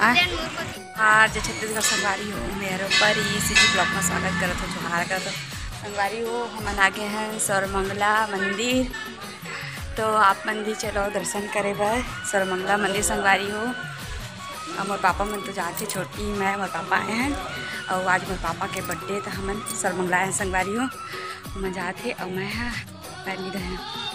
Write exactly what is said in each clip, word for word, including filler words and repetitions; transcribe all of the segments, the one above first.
आ, हार जय छत्तीसगढ़ संगवारी हो, मेहर ऊपर ही CG vlog में स्वागत करत हो, जोहार करत हो। संगवारी हो, हमन आ गए हैं सरमंगला मंदिर। तो आप मन भी चलो दर्शन करे बर सरमंगला मंदिर संगवारी हो। और मोर पापा मन तो जात हे, छोटी मैं, मोर पापा आए हैं। और आज मोर पापा के birthday, तो हमन सरमंगला आए हैं संगवारी हो। मैं जात हे और मैं, हाँ, पैर गिरा है।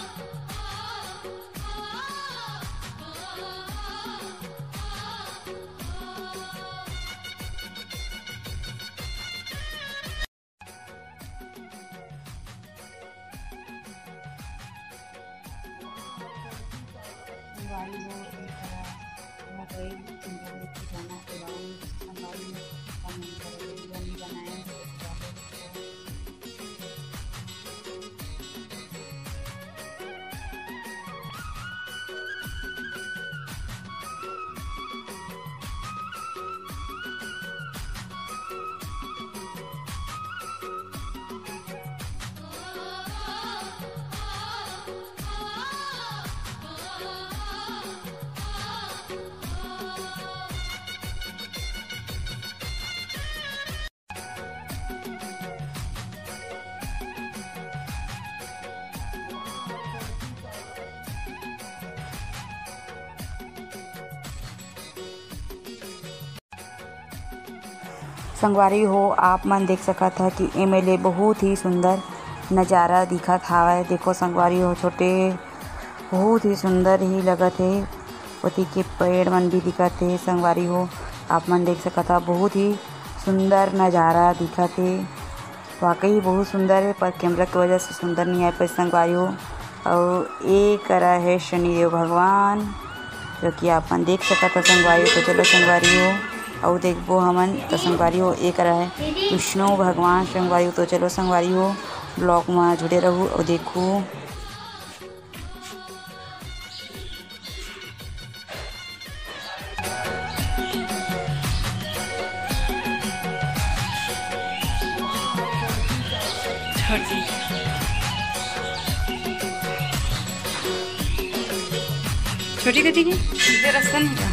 संगवारी हो, आप मन देख सकत ह कि एमे ले बहुत ही सुंदर नजारा दिखत हावय। देखो संगवारी हो, छोटे बहुत ही सुंदर ही लगत हे। ओती के पेड़ मन भी दिखत हे संगवारी हो, आप मन देख सकत ह, बहुत ही सुंदर नजारा दिखत हे। वाकई बहुत सुंदर हे, पर camera के वजह से सुंदर नहीं आए पाइस संगवारी हो। अउ ए करा हे शनिदेव भगवान, जो कि आप मन देख सकत हो संगवारी हो। तो चलो संगवारी हो, अउ देखबो हमन। तो संगवारी हो, ए करा हे विष्णु भगवान संगवारी हो। तो चलो संगवारी हो, vlog में जुड़े रहू अउ देखू। छोटी, छोटी कथी की? इधर रास्ता नहीं का?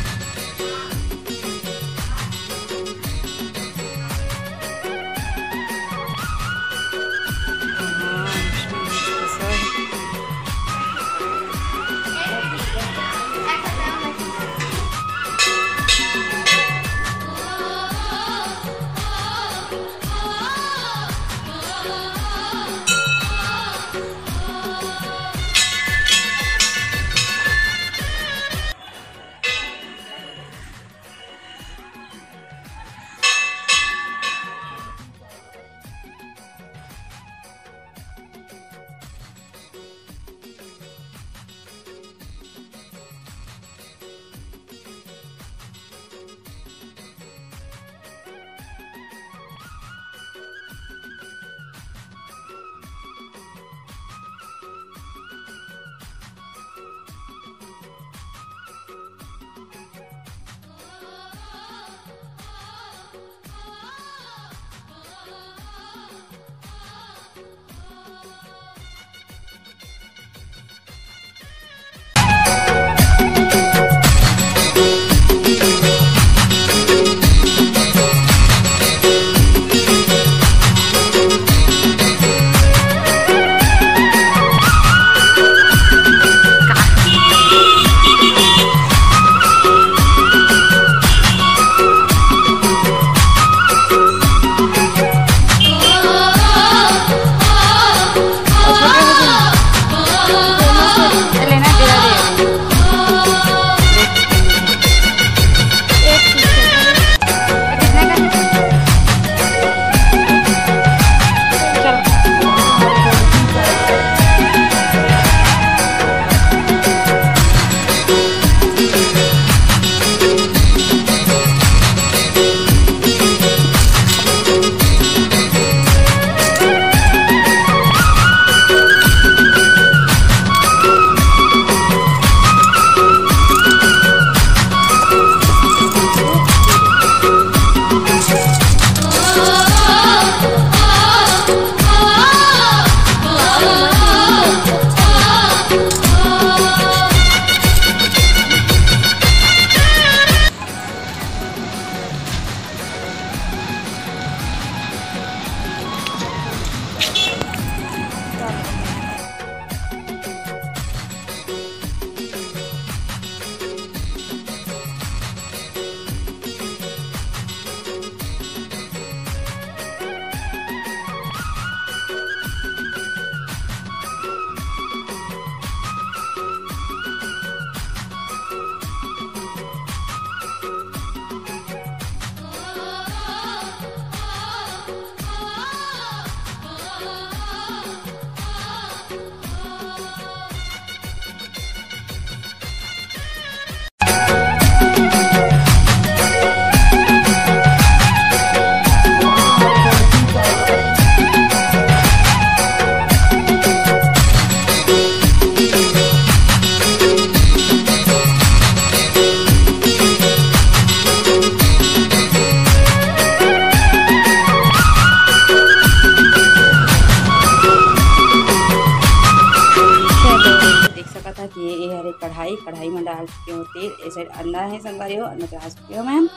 तक ये, ये हरे कढ़ाई, कढ़ाई में डाल चुके हो तेल। ये side अंडा है संगवारी हो, अंडा चढ़ा चुके हो मैं।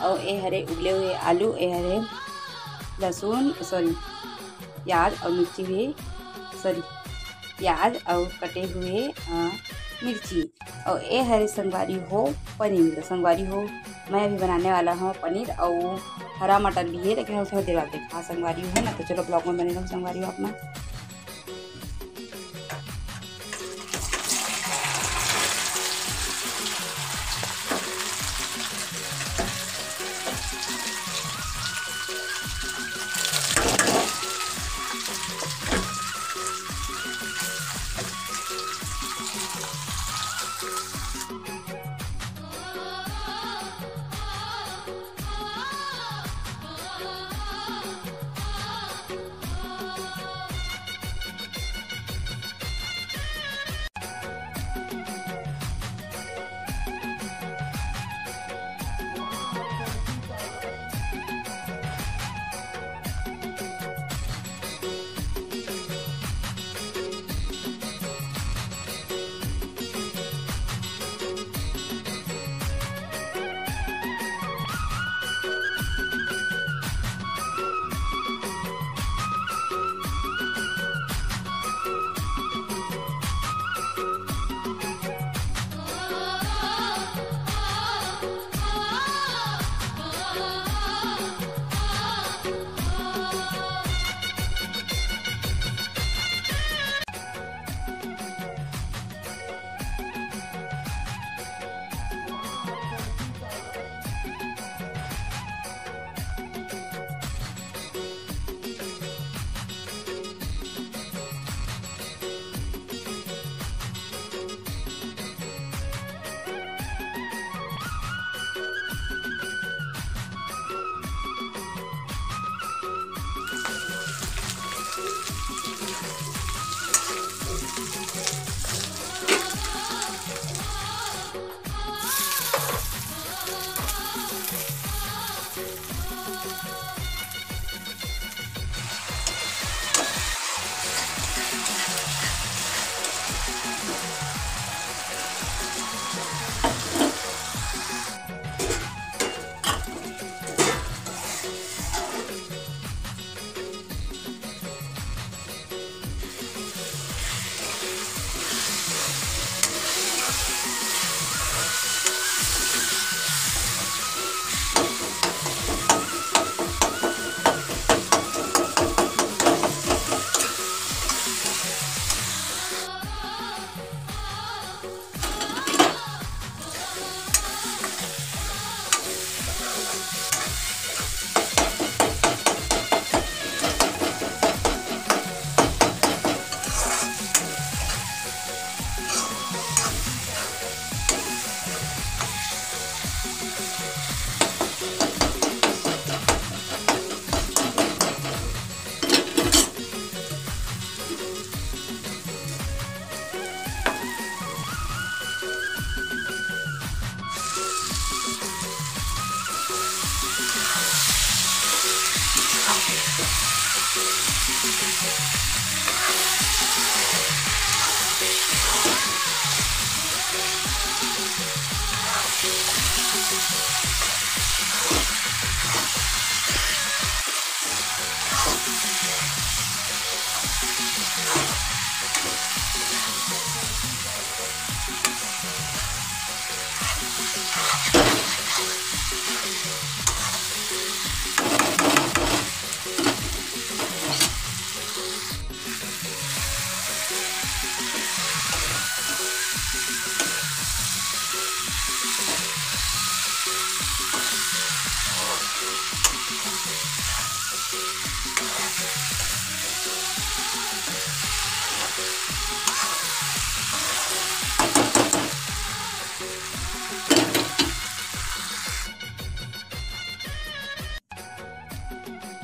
और ये हरे उबले हुए आलू, ये हरे लहसुन, sorry, प्याज और मिर्ची भी, sorry, प्याज और कटे हुए, अ, मिर्ची। और ये हरे संगवारी हो पनीर, संगवारी हो मैं अभी बनाने वाला हूँ पनीर और हरा मटर भी है, लेकिन उसमें देर बाद देखा संगवारी हो ना। तो चलो vlog में बने रहो संगवारी हो अपना।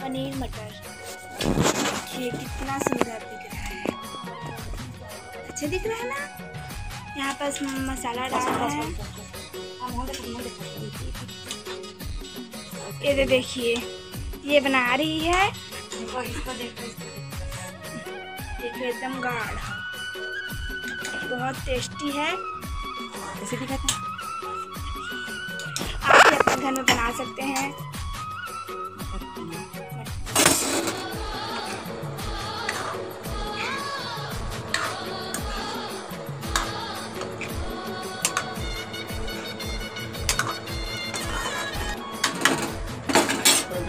पनीर मटर। देखिए कितना सुंदर दिख रहा है, अच्छा दिख रहा है ना। यहाँ पास मसाला डाल रहा है। ये दे देखिए, ये बना रही है। देखो, इसको देखो, इसको देखो। देखिए एकदम गाढ़ा। बहुत टेस्टी है। कैसे दिखाते हैं? आप भी अपने घर में बना सकते हैं।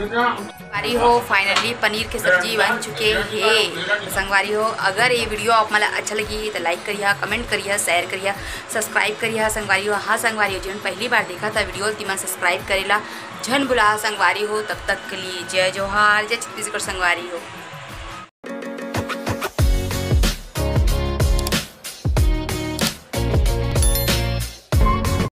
संगवारी हो, finally पनीर के सब्जी बन चुके हे। संगवारी हो, अगर ये video आप मन ला अच्छा लगही त like करिहा, comment करिहा, share करिहा, subscribe करिहा संगवारी हो। हाँ संगवारी हो, जेमन पहली बार देखत हा video, तिमन subscribe करे ला झन भुलाहा संगवारी हो। तब तक के लिए जय जोहार, जय छत्तीसगढ़ संगवारी हो।